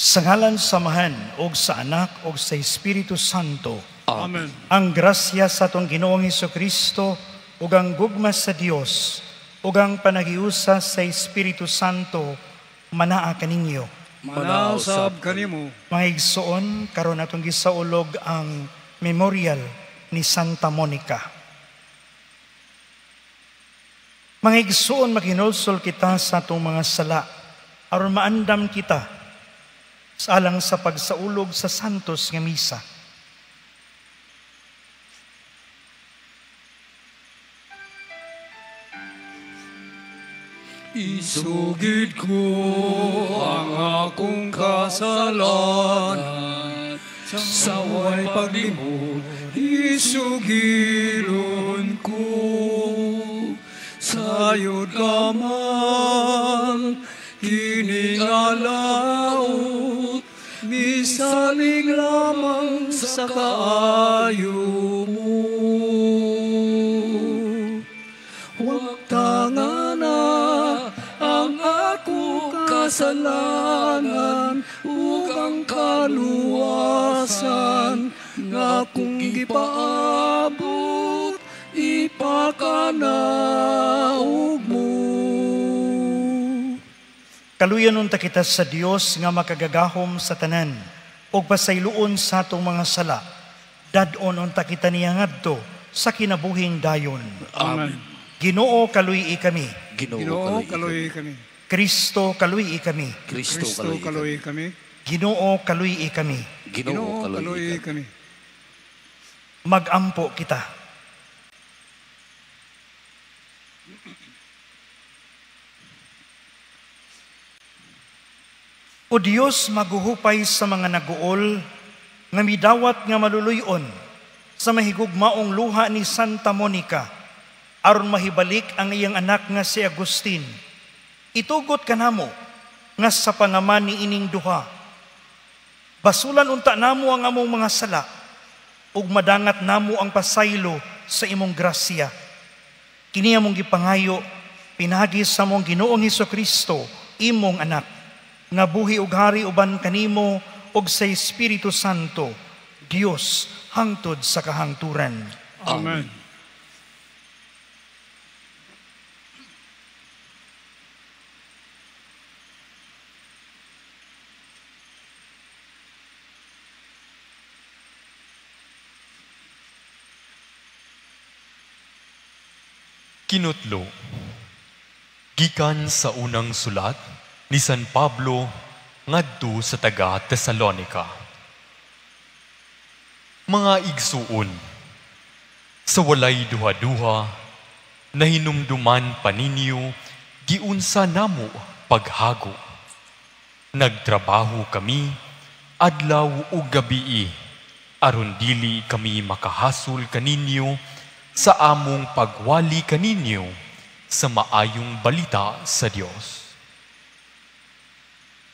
Sa ngalan sa Amahan, ug sa Anak, ug sa Espiritu Santo. Amen. Ang grasya sa atong Ginoong Kristo ug ang gugma sa Dios ug ang panaghiusa sa Espiritu Santo manaa kaninyo. Manaa usab kanimo. Mga igsoon, karon atong gisaulog ang memorial ni Santa Monica. Mga igsoon, maghinulsol kita sa atong mga sala aron maandam kita sa alang sa pagsaulog sa Santos nga Misa. Isugid ko ang akong kasalanan sa way paglimot, isugilon ko. Sayod ka man, kining alaot, misalig lamang sa kaayo mo. Huwag tangana ang ako kasalanan ug ang kaluwasan nga akong gipaabot ipakanaog mo. Kaluyan unta kita sa Dios nga makagagahom sa tanan ug pasayloon sa atong mga sala. Dad-on unta kita niya ngadto sa kinabuhing dayon. Amen. Ginoo, kaluy-i kami. Ginoo, kaluy-i kami. Kristo, kaluy-i kami. Kristo, kaluy-i kami. Ginoo, kaluy-i kami. Ginoo, kaluy-i kami. Magampo kita. O Dios, maguhupay sa mga naguol nga midawat nga maluluyon sa mahigugmaong luha ni Santa Monica aron mahibalik ang iyang anak nga si Agustin. Itugot kanamo nga sa pangaman ni ining duha. Basulan unta namo ang among mga sala ug madangat namo ang pasaylo sa imong grasya. Kini among gipangayo pinaagi sa among Ginoong Hesukristo, imong anak, nga buhi ug hari uban kanimo ug sa Espiritu Santo, Dios hangtod sa kahangturan. Amen. Kinutlo, gikan sa unang sulat ni San Pablo ngadto sa taga Tesalonica. Mga igsuon, sa walay duha-duha, nahinumduman pa ninyo giunsa namo paghago. Nagtrabaho kami adlaw ug gabii aron dili kami makahasol kaninyo sa among pagwali kaninyo sa maayong balita sa Dios.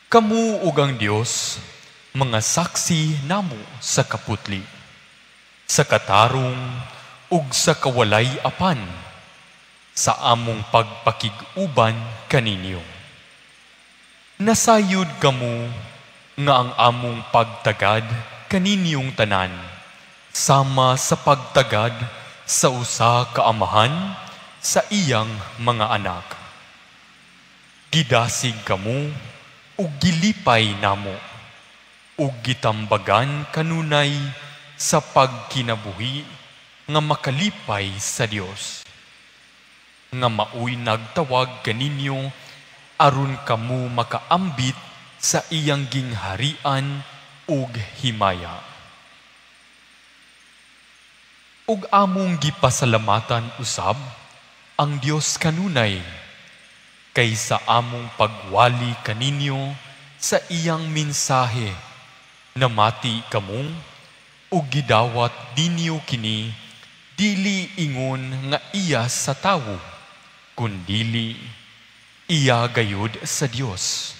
Kamu ug ang Dios, mga saksi namo sa kaputli, sa katarong ug sa kawalay apan, sa among pagpakig-uban kaninyo. Nasayod kamo nga ang among pagtagad kaninyong tanan, sama sa pagtagad sa usa ka amahan sa iyang mga anak. Gidasig kamo ug gilipay namo, ug gitambagan kanunay sa pagkinabuhi nga makalipay sa Dios, nga maoy nagtawag kaninyo aron kamo makaambit sa iyang gingharian ug himaya. Ug among gipasalamatan usab ang Dios kanunay kay sa among pagwali kaninyo sa iyang mensahe, namati kamong ug gidawat ninyo kini dili ingon nga iya sa tawo, kundili iya gayud sa Dios.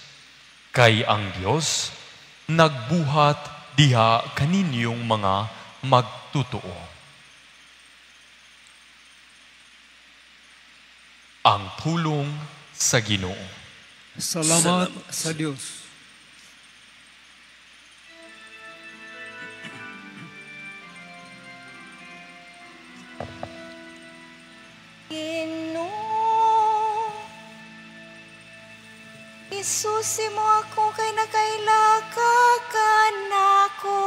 Kay ang Dios nagbuhat diha kaninyong mga magtotoo. Ang pulong sa Ginoo. Salamat sa Dios. Gisusi mo ako kay nakaila ka kanako.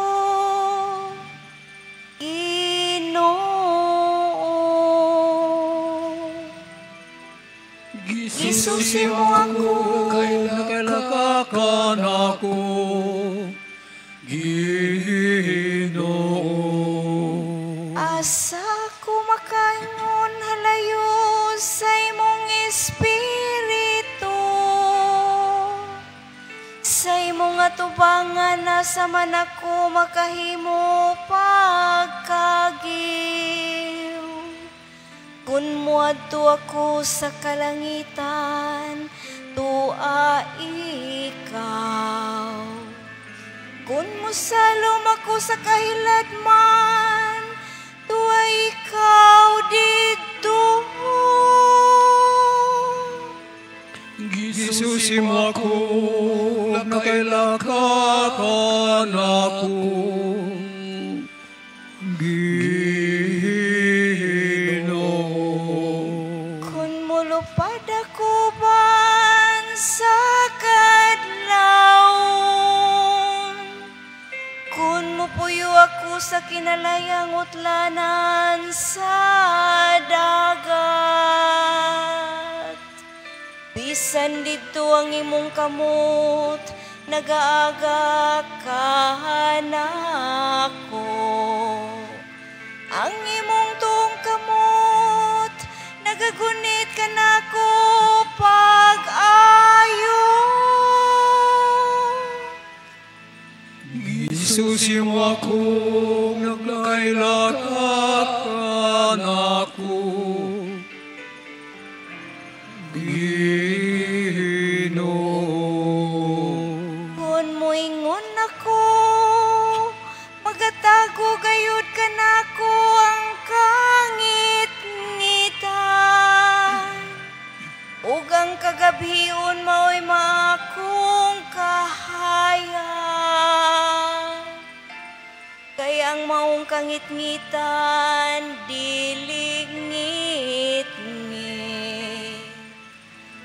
Ginoo. Gisusi mo ako kay nakaila ka kanako. Ginoo. Asa ko makaingon halayo sa imong espiritu. Sa imong atubangan asa man ako makahimo pagkagiw. Kun moadto ako sa kalangitan, tua ikaw. Kun mosalom ako sa kahiladman, tua ikaw didto. Gisusi mo ako, nakaila ka kanako. Ginoo. Kun molupad ako ban sa kadlawon, kun mopuyo ako sa kinalayang utlanan sa dagat, bisan didto ang imong kamot, nagaaga kanako. Ang imong tuong kamot, nagagunit kanako pag-ayo. Gisusi mo ako, nagkaila ka kanako. Ginoo. Kun moingon ako, magatago gayud kanako ang kangitngitan. Ug ang kagabhion mao'y maakong kahayag. Kay ang maong kangitngitan dili ngitngit.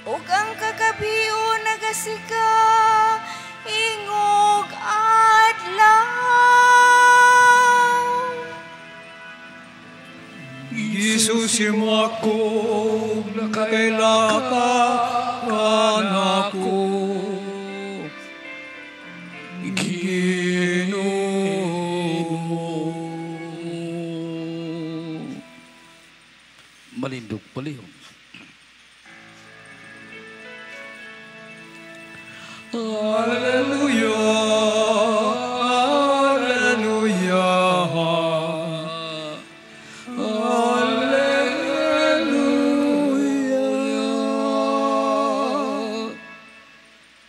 Ug ang kagabhion nagasika ingog adlaw. Gisusi mo ako, nakaila ka kanako. Ginoo. Malindog palihog. Alleluia, alleluia, alleluia.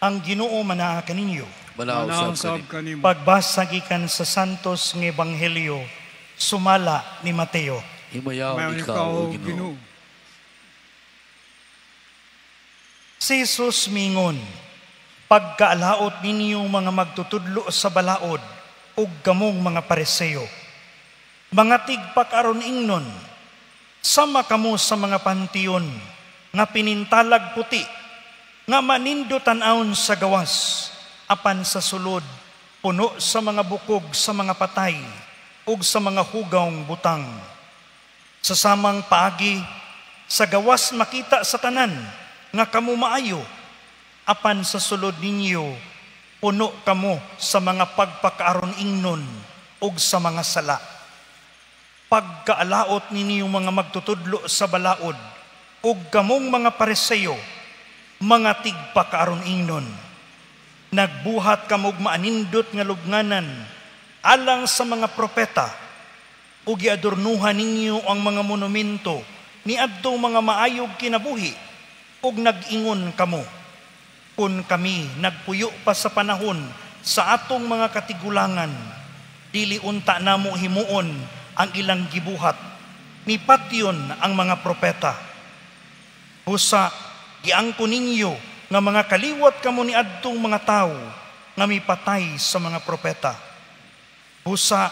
Ang Ginoo manaa kaninyo. Manausab kanimo. Pagbasa gikan sa Santos nga Ebanghelyo sumala ni Mateo. Himayaw ikaw, o Ginoo. Si Jesus mingon, pagkaalaot ninyo mga magtutudlo sa balaod ug kamong mga Pariseo, mga tigpak aron ingnon, sama kamo sa mga pantiyon nga pinintalag puti, nga manindo tan-awon sa gawas, apan sa sulod puno sa mga bukog sa mga patay ug sa mga hugawng butang. Sa samang paagi, sa gawas makita sa tanan nga kamo maayo, apan sa sulod ninyo puno kamo sa mga pagpakaaron ingnon ug sa mga sala. Pagkaalaot ninyo mga magtutudlo sa balaod ug kamong mga Pariseo, mga tigpakaaron ingnon, nagbuhat kamog maanindot nga lubnganan alang sa mga propeta, ug giadornuhan ninyo ang mga monumento niadtong mga maayog kinabuhi, ug nag-ingon kamo, kun kami nagpuyo pa sa panahon sa atong mga katigulangan, dili unta namo himuon ang ilang gibuhat, ni patyon ang mga propeta. Busa giangko ninyo nga mga kaliwat kamo niadtong mga tawo nga mipatay sa mga propeta. Busa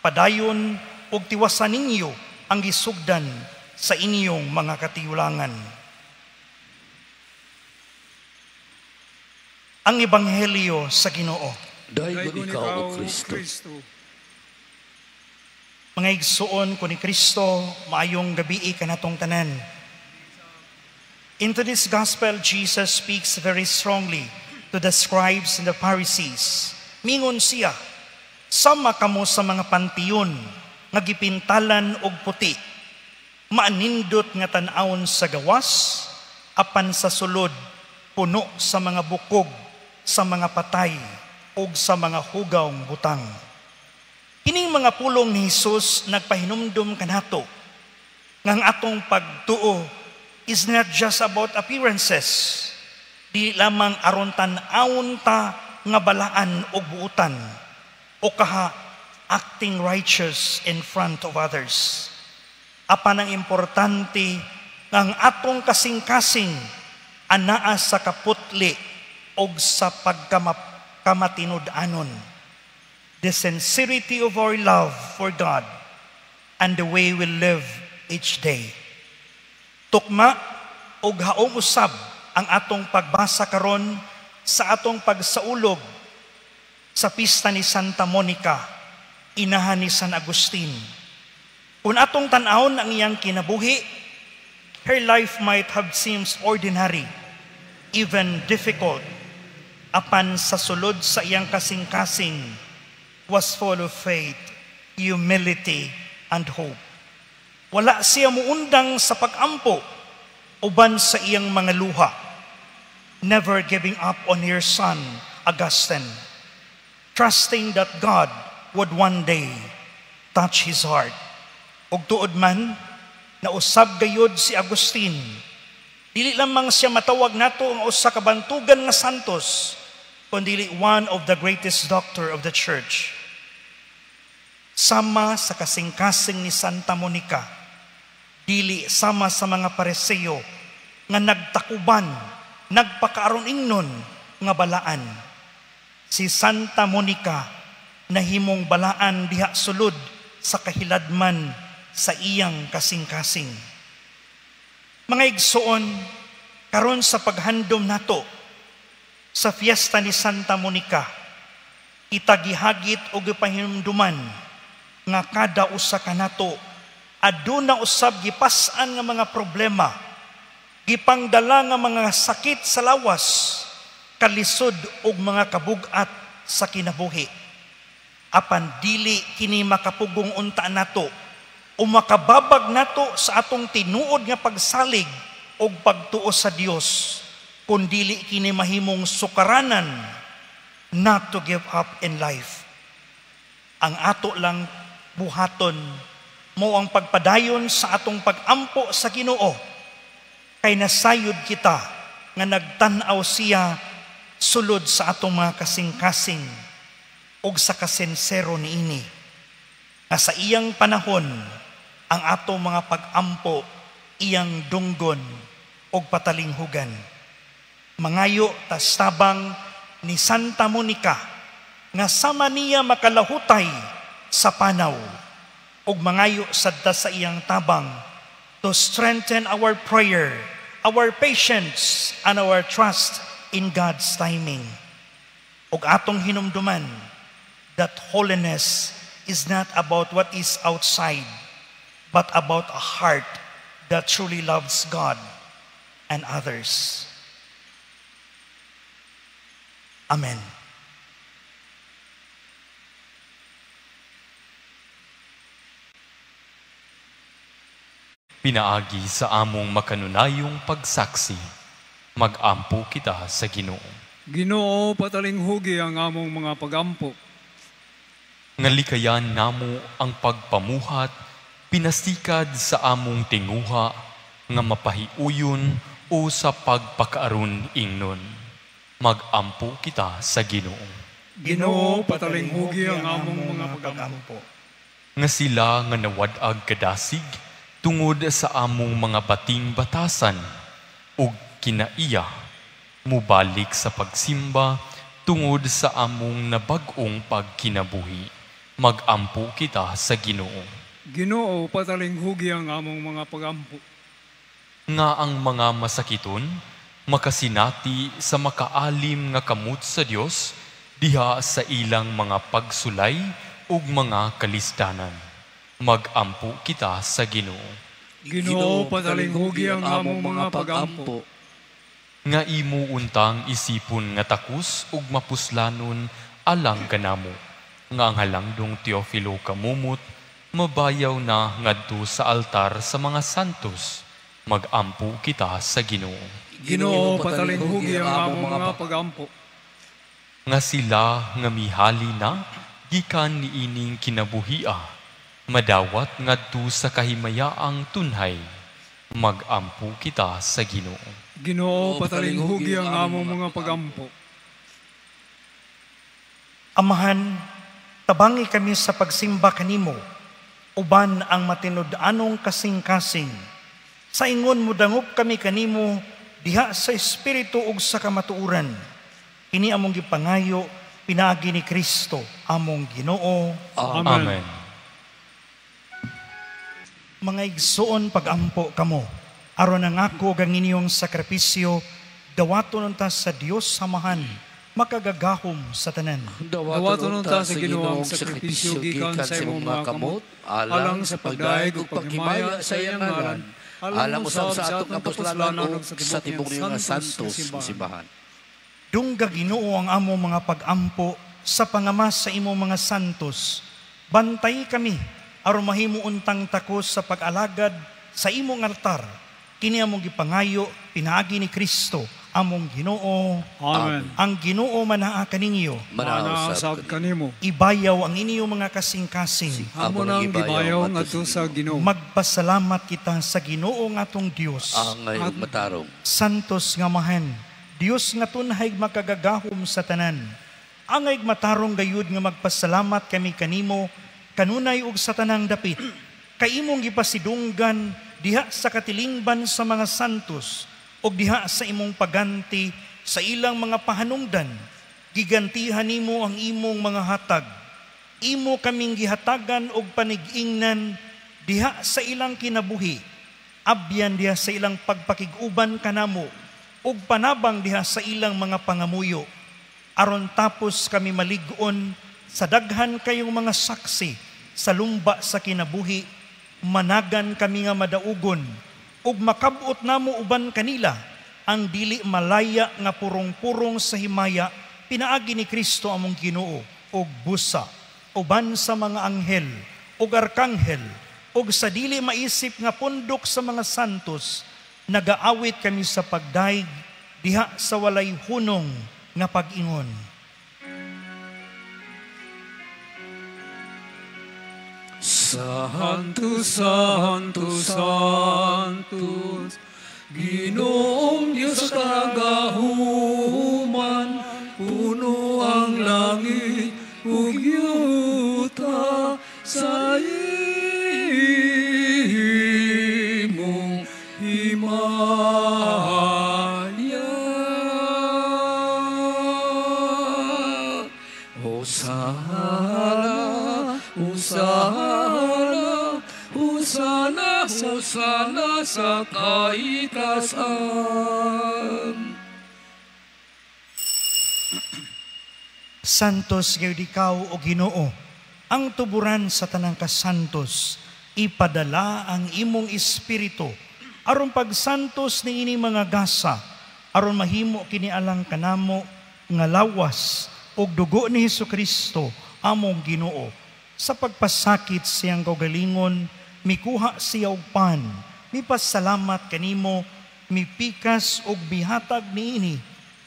padayon ug tiwasan ninyo ang gisugdan sa inyong mga katigulangan. Ang Ebanghelyo sa Ginoo. Daygon ikaw, O Kristo. Kristo. Mga igsuon ko ni Kristo, maayong gabii kanatong tanan. Into this gospel, Jesus speaks very strongly to the scribes and the Pharisees. Mingon siya, "Sama kamo sa mga pantiyon nga gipintalan og puti. Maanindot nga tan-awon sa gawas, apan sa sulod puno sa mga bukog, sa mga patay ug sa mga hugawng butang." Kining mga pulong ni Jesus nagpahinumdum kanato nga ang atong pagtuo is not just about appearances. Di lamang aron tan-awon ta nga balaan o buutan o kaha acting righteous in front of others. Apan ang importante nga ang atong kasing-kasing anaa sa kaputli og sa pagkamatinud-anon. The sincerity of our love for God and the way we live each day. Tukma og haong usab ang atong pagbasa karon sa atong pagsaulog sa pista ni Santa Monica, inahan ni San Agustin. Kung atong tan-awon ang iyang kinabuhi, her life might have seemed ordinary, even difficult, apan sa sulod sa iyang kasing-kasing was full of faith, humility, and hope. Wala siya muundang sa pagampo uban sa iyang mga luha, never giving up on her son, Augustine, trusting that God would one day touch his heart. Ug tuod man, nausab gayod si Agustin. Dili lamang siya matawag nato ang usa ka bantugan nga santos, kundi one of the greatest doctor of the church. Sama sa kasing-kasing ni Santa Monica, dili sama sa mga Pariseo nga nagtakuban, nagpakaaron ingnon nga balaan. Si Santa Monica nahimong balaan diha sulod sa kahiladman sa iyang kasing-kasing. Mga igsoon, karon sa paghandom nato sa fiesta ni Santa Monica, itagihagit o gipahinumduman nga kada usa kanato aduna usab gipas-an nga mga problema, gipangdala nga mga sakit sa lawas, kalisod ug mga kabug-at sa kinabuhi. Apan dili kini makapugong unta nato o makababag nato sa atong tinuod nga pagsalig og pagtuo sa Dios, kun dili kini mahimong sukaranan not to give up in life. Ang ato lang buhaton mo ang pagpadayon sa atong pagampo sa Ginoo, kay nasayod kita nga nagtan-aw siya sulod sa atong mga kasing-kasing ug sa kasensero niini, nga sa iyang panahon ang atong mga pagampo iyang dunggon ug patalinghugan. Mangayo tas tabang ni Santa Monica nga sama niya makalahutay sa panaw, ug mangayo sadta sa iyang tabang to strengthen our prayer, our patience, and our trust in God's timing. Ug atong hinumduman that holiness is not about what is outside, but about a heart that truly loves God and others. Amen. Pinaagi sa among makanunayong pagsaksi, magampo kita sa Ginoo. Ginoo, patalinghugi ang among mga pagampo. Nga likayan namo ang pagpamuhat, pinasikad sa among tinguha, nga mapahiuyon o sa pagpakaaron ingnon. Magampo kita sa Ginoo. Ginoo, patalinghugi ang among mga pagampo. Nga sila nga nawad-ag kadasig, tungod sa among mga bating batasan, ug kinaiya, mubalik sa pagsimba, tungod sa among nabag-ong pagkinabuhi. Magampo kita sa Ginoo. Ginoo, patalinghugi ang among mga pagampo. Nga ang mga masakiton, Makasinati sa makaalim nga kamot sa Dios diha sa ilang mga pagsulay ug mga kalisdanan. Magampo kita sa Ginoo. Ginoo, patalinghugi ang among mga pagampo. Nga imo untang isipon nga takus ug mapuslanon alang kanamo, nga ang halangdong Teofilo kamumot mabayaw na ngadto sa altar sa mga santos. Magampo kita sa Ginoo. Ginoo, patalinghugi ang among mga pagampo. Nga sila nga mihali na gikan niining kinabuhia, madawat ngadto sa kahimayaang tunhay. Magampo kita sa Ginoo. Ginoo, patalinghugi ang among mga pagampo. Amahan, tabangi kami sa pagsimba kanimo, uban ang matinud-anong kasing-kasing. Sa ingon mo dangop kami kanimo diha sa espiritu ug sa kamatuoran. Kini among gipangayo pinaagi ni Kristo among Ginoo. Amen. Amen. Mga igsoon, pagampo kamo aron ang ako ug ang inyong sakripisyo dawaton unta sa Dios Amahan makagagahom sa tanan. Dawaton unta sa Ginoo ang sakripisyo gikan sa imong mga kamot, alang sa pagdayeg ug paghimaya sa iyang ngalan, alang usab sa atong kapuslanan ug sa tibok niyang santos nga simbahan. Dungga Ginoo ang among mga pagampo sa pangama sa imong mga santos. Bantay kami aron mahimo untang takos sa pag-alagad sa imong altar. Kini among gipangayo pinaagi ni Kristo among Ginoo. Amen. Ang Ginoo manaa kaninyo. Manaa usab kanimo. Ibayaw ang inyong mga kasing-kasing. Amo nang gibayaw ngadto sa Ginoo. Magpasalamat kita sa Ginoo nga atong Dios. Angay ug matarong. Santos nga Amahan, Dios nga tunhay makagagahom sa tanan. Angay matarong gayud nga magpasalamat kami kanimo kanunay ug sa tanang dapit. Kay imong gipasidunggan diha sa katilingban sa mga santos ug diha sa imong paganti sa ilang mga pahanungdan. Gigantihan nimo ang imong mga hatag. Imo kaming gihatagan og panig-ingnan diha sa ilang kinabuhi. Abyan diha sa ilang pagpakig-uban kanamo ug panabang diha sa ilang mga pangamuyo. Aron tapos kami malig-on sa daghan kayong mga saksi sa lumba sa kinabuhi, managan kami nga madaugon ug makab-ot namo uban kanila ang dili malaya nga purong-purong sa himaya pinaagi ni Kristo among Ginoo ug busa uban sa mga anghel ug arkanghel ug sa dili maisip nga pundok sa mga santos. Nagaawit kami sa pagdaig diha sa walay hunong nga pag-ingon. Santo, Santo, Santos, Ginoong Diyos kagahuman, puno ang langit ug yuta sa imong himaya. Hosana, Hosana, Hosana, Hosana sa kaitasan. Santos gayud ikaw o Ginoo, ang tuburan sa tanang kasantos, ipadala ang imong espiritu aron pagsantos niini mga gasa, aron mahimo kini alang kanamo nga lawas ug dugo ni Hesukristo among Ginoo. Sa pagpasakit siyang kaugalingon, mikuha siya og pan, mipasalamat kanimo, mipikas og mihatag niini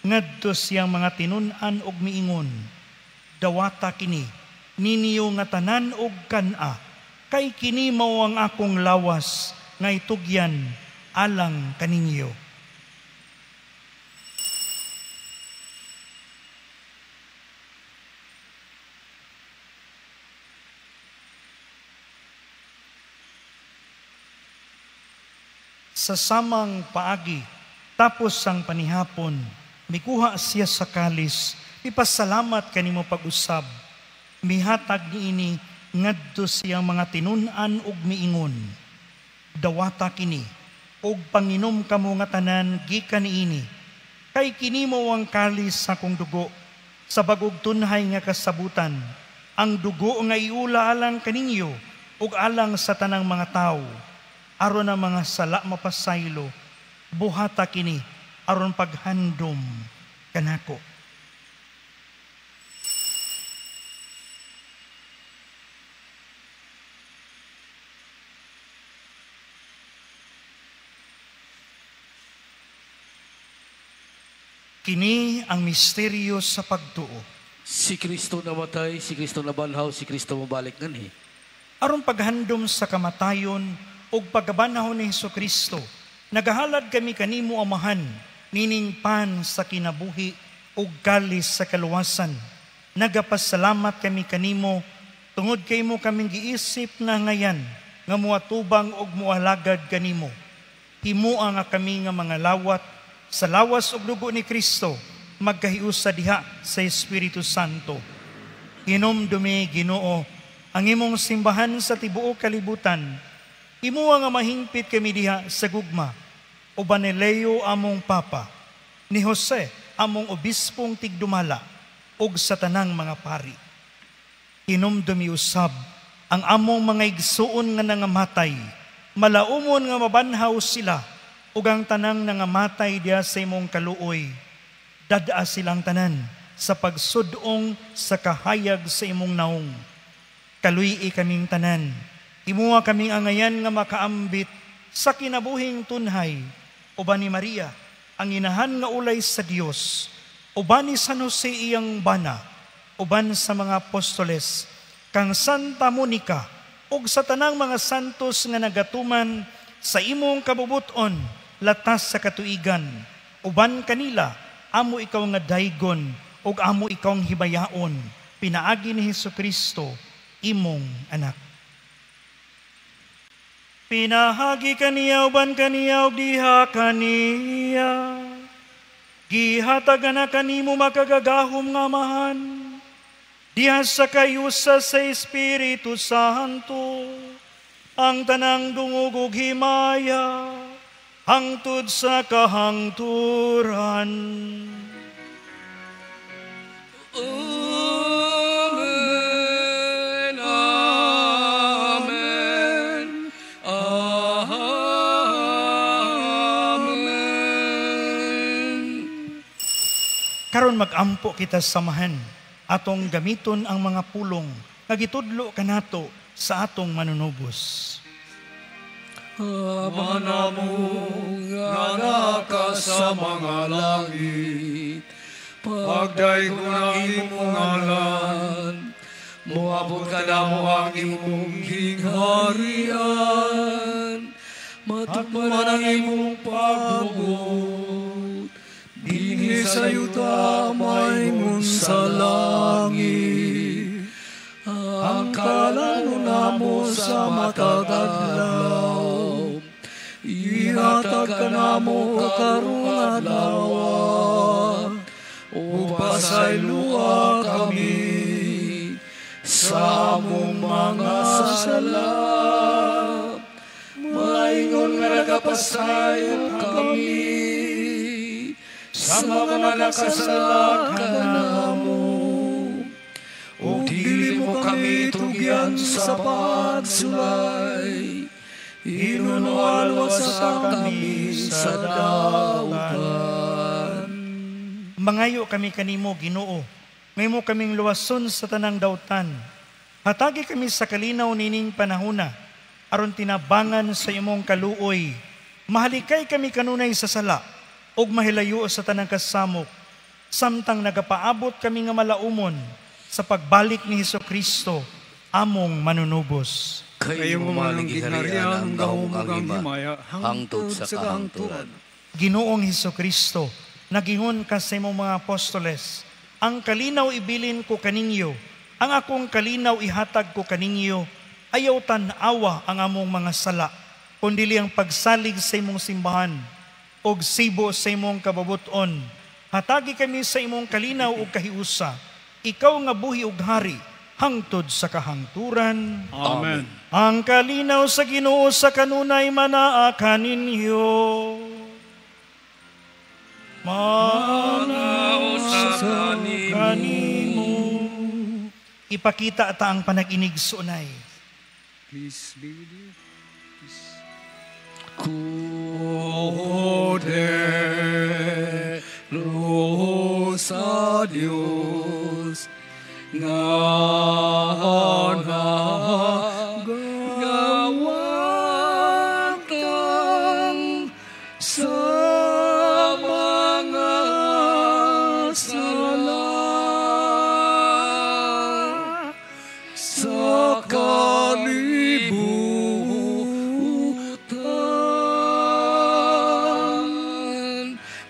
ngadto siyang mga tinun-an og miingon, dawata kini ninyo nga tanan og kan-a, kay kini mao ang akong lawas nga itugyan alang kaninyo. Sa samang paagi, tapos ang panihapon, mikuha siya sa kalis, ipasalamat kanimo pag-usab, mihatag niini ngadto siyang mga tinun-an ug miingon, dawata kini, ug panginom kamo nga tanan gikan niini, Kay kini mao ang kalis sa akong dugo, sa bagog tunhay nga kasabutan, ang dugo nga iula alang kaninyo ug alang sa tanang mga tawo, aron ang mga sala mapasaylo. Buhata kini aron paghandom kanako. Kini ang misteryo sa pagtuo. Si Kristo namatay, si Kristo nabanhaw, si Kristo mabalik nganhi. Aron paghandom sa kamatayon ug pagkabanhaw ni Hesukristo, nagahalad kami kanimo, Amahan, nining pan sa kinabuhi ug kalis sa kaluwasan. Nagapasalamat kami kanimo tungod kay imo kaming giisip nga ngayan nga moatubang ug moalagad kanimo. Himoa nga kami nga mga lawat sa lawas ug dugo ni Kristo magkahiusa diha sa Espiritu Santo. Hinumdumi, Ginoo, ang imong simbahan sa tibuok kalibutan. Himoa nga mahingpit kami diha sa gugma, uban ni Leo among Papa, ni Jose among obispong tigdumala, ug sa tanang mga pari. Hinumdumi usab ang among mga igsuon nga nangamatay, malaumon nga mabanhaw sila, ug ang tanang nangamatay diha sa imong kaluoy. Dad-a silang tanan sa pagsudong sa kahayag sa imong naong. Kaluy-i kaming tanan, imuha kaming angayan nga makaambit sa kinabuhing tunhay, uban ni Maria, ang inahan nga ulay sa Dios, uban ni San Jose iyang bana, uban sa mga apostoles, kang Santa Monica, ug sa tanang mga santos nga nagatuman sa imong kabubut-on, latas sa katuigan, uban kanila, amo ikaw nga daygon, ug amo ikaw ang hibayaon, pinaagi ni Hesukristo, imong anak. Pinahagi kaniya uban kaniya ug diha kaniya, gihatagan na kanimo makagagahom nga Amahan, diha sa kayusa sa Espiritu Santo, ang tanang dungog ug himaya, hangtod sa kahangturan. Amen, amen, amen. Karon magampo kita samahan, atong gamiton ang mga pulong nga gitudlo kanato sa atong manunubos. Ama namo nga naka sa mga langit, pagdaygon ang imong ngalan, moabot kanamo ang imong gingharian, matukman ang imong pagbuot, dinhi sa yuta mahimong sa langit. Ang kalanon namo sa matag adlaw, ihatag kanamo karong adlaw, ug pasayloa kami sa among mga sala, maingon nga nagapasaylo kami sa mga nakasala kanamo, ug dili mo kami tugyan sa pagsulay, hinunualwasa kami sa dautan. Mangayo kami kanimo, Ginoo, ngaymo kaming luwason sa tanang dautan. Hatagi kami sa kalinaw nining panahona, aron tinabangan sa imong kaluoy. Mahalikay kami kanunay sa sala, ug mahilayo sa tanang kasamok, samtang nagapaabot kami nga malaumon sa pagbalik ni Hesukristo, among manunubos. Kayo man ang gingharian, ang gahom ug ang himaya, hangtod sa kahangturan. Ginoong Hesukristo, nagingon ka sa imong mga apostoles, ang kalinaw ibilin ko kaninyo, ang akong kalinaw ihatag ko kaninyo, ayaw tan-awa ang among mga sala, kundili ang pagsalig sa imong simbahan, og sibo sa imong kababuton. Hatagi kami sa imong kalinaw ug kahiusa, ikaw nga buhi ug hari, hangtod sa kahangturan. Amen. Ang kalinaw sa Ginoo sa kanunay manaa kaninyo. Kanimo. Ipakita ta ang panag-inig sunay. Peace be with you. Peace. Kordero sa Dios nga nagawagtang sa mga sala sa kalibutan.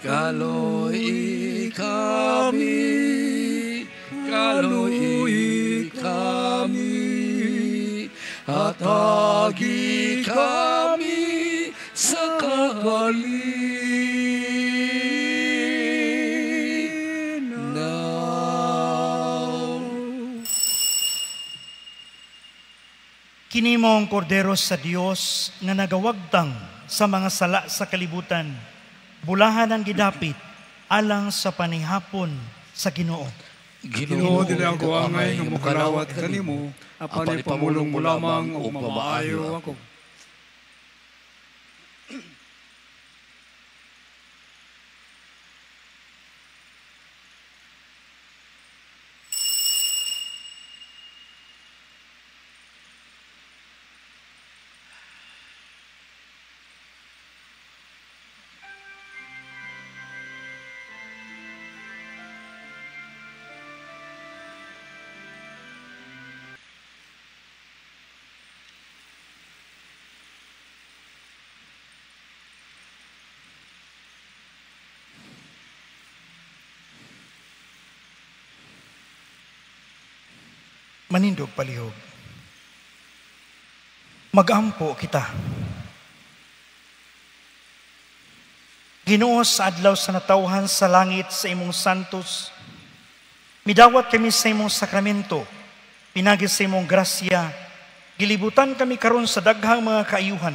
Kaloy kami, kaloy kami, hatagi kami sa kalinaw. Kini mo ang kordero sa Dios nga nagawagtang sa mga sala sa kalibutan. Bulahan ang gidapit alang sa panihapon sa Ginoo. Ginoo, dili ako angay nga mokalawat kanimo, apan ipamulong mo lamang ug mamaayo ako. Manindog palihog. Magampo kita. Ginoo, sa adlaw sa natawhan sa langit sa imong santos, midawat kami sa imong sakramento, pinagi sa imong grasya, gilibutan kami karon sa daghang mga kaayuhan.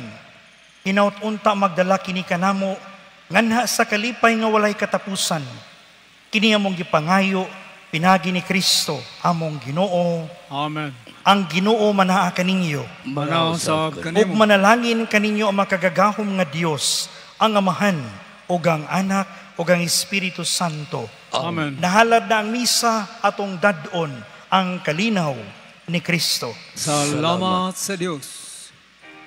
Hinaut unta magdala kini kanamo, nganha sa kalipay nga walay katapusan. Kini among gipangayo, pinagi ni Kristo, among Ginoo. Amen. Ang Ginoo manaa kaninyo. Manaw sab Ug kanimo. manalangin kaninyo ang makagagahom nga Dios, ang Amahan, ug ang Anak, ug ang Espiritu Santo. Amen. Nahalad na ang misa atong dad-on ang kalinaw ni Kristo. Salamat sa Dios.